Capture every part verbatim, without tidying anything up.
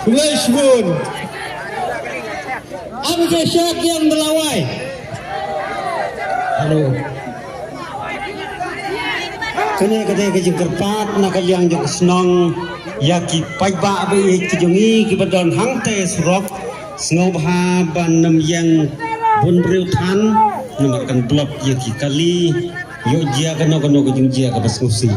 Khublei shibun. Am ke shak yang belawai. Hello. Kane kane ka jingkyrpad na ka liang jong ka shnong ïa ki paidbah ba ïeit ki jong ngi kiba don hangtai surok. Sngewbha ban nym ïeng bun briew than namar kan block ïa ki kali. Ïoh jia kano kano ka jingjia kaba sngewsih.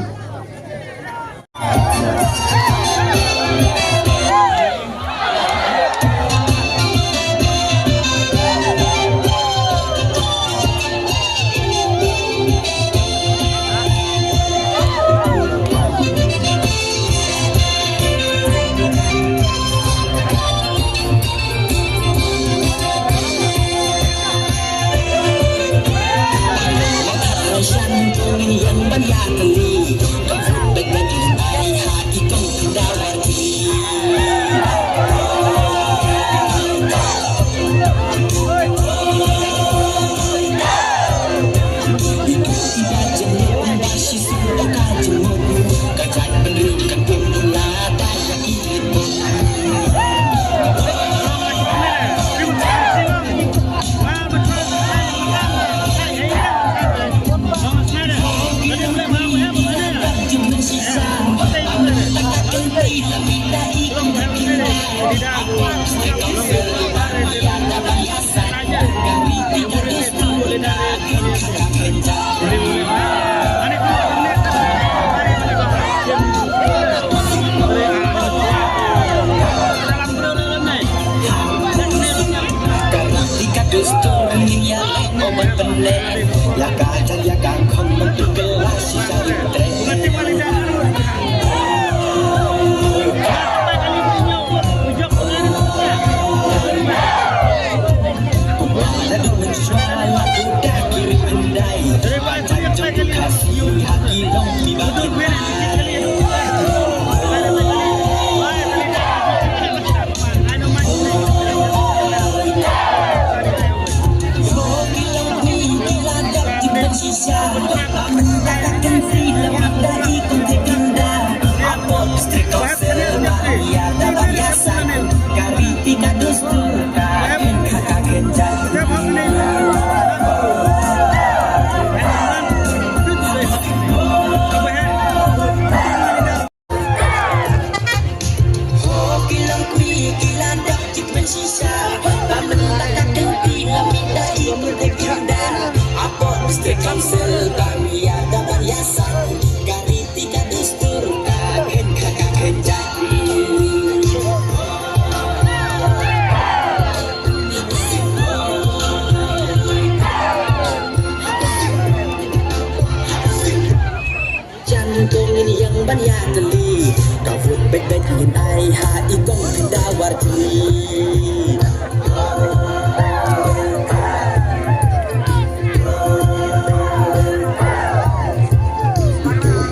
Jan to ngin ïeng ban ïa tylli, ka vote beit beit ngin ai ha i kong Kynda Warjri.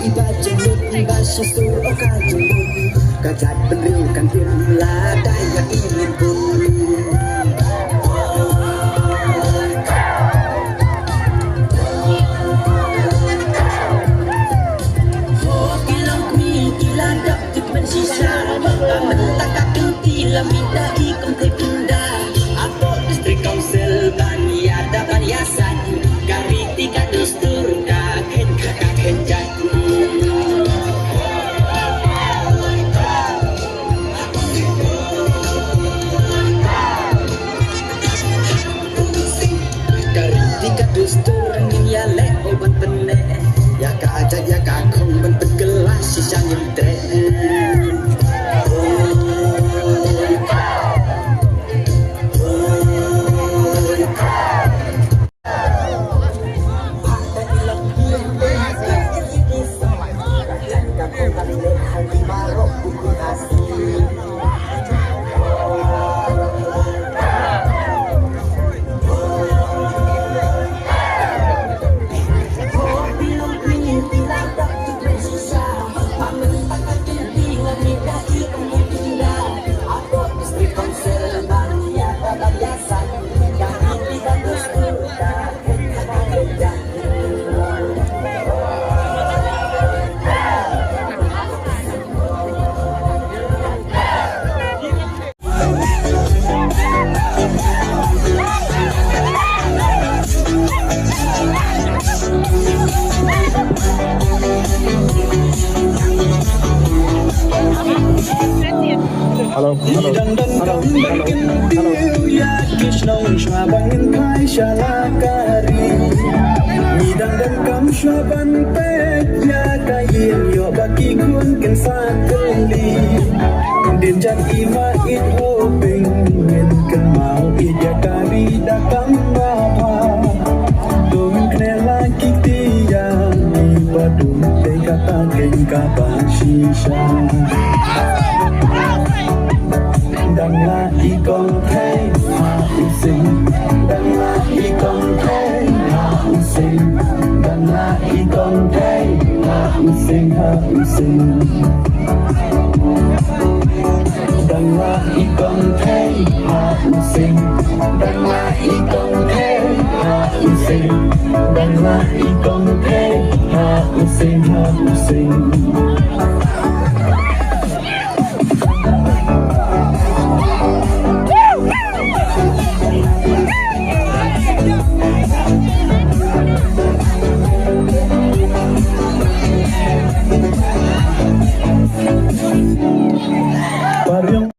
I ba jingmut i ba shisha o ka jingmut, ka jaitbynriew kan tim lada ïa i ngin bun. Ka riti ka dustur ngin ïaleh o ban pynneh ïa ka jait ïa ka khong ban pynkylla shisha ngin treh. Hello, hello, hello, hello, hello. Ïa ki shnong shuwa ban ngin phai sha la ka ri. Ngi dang donkam shuwa ban peit ïa ka ïing ïoh ba ki khun kin sa kylli. Dien jat i ma it hoping ngin kynmaw ïa ka ri da kam ba bha. Dum kne la ki tiang i ba dum te kata keng kaba shisha. Dang la i kong thei ha u sing. Dang la i kong thei ha u sing. Dang la i kong thei ha u sing, ha u sing. Dang la i kong thei ha u sing. Dang la i kong thei ha u sing. Dang la i kong thei ha u sing, ha u sing. Pariang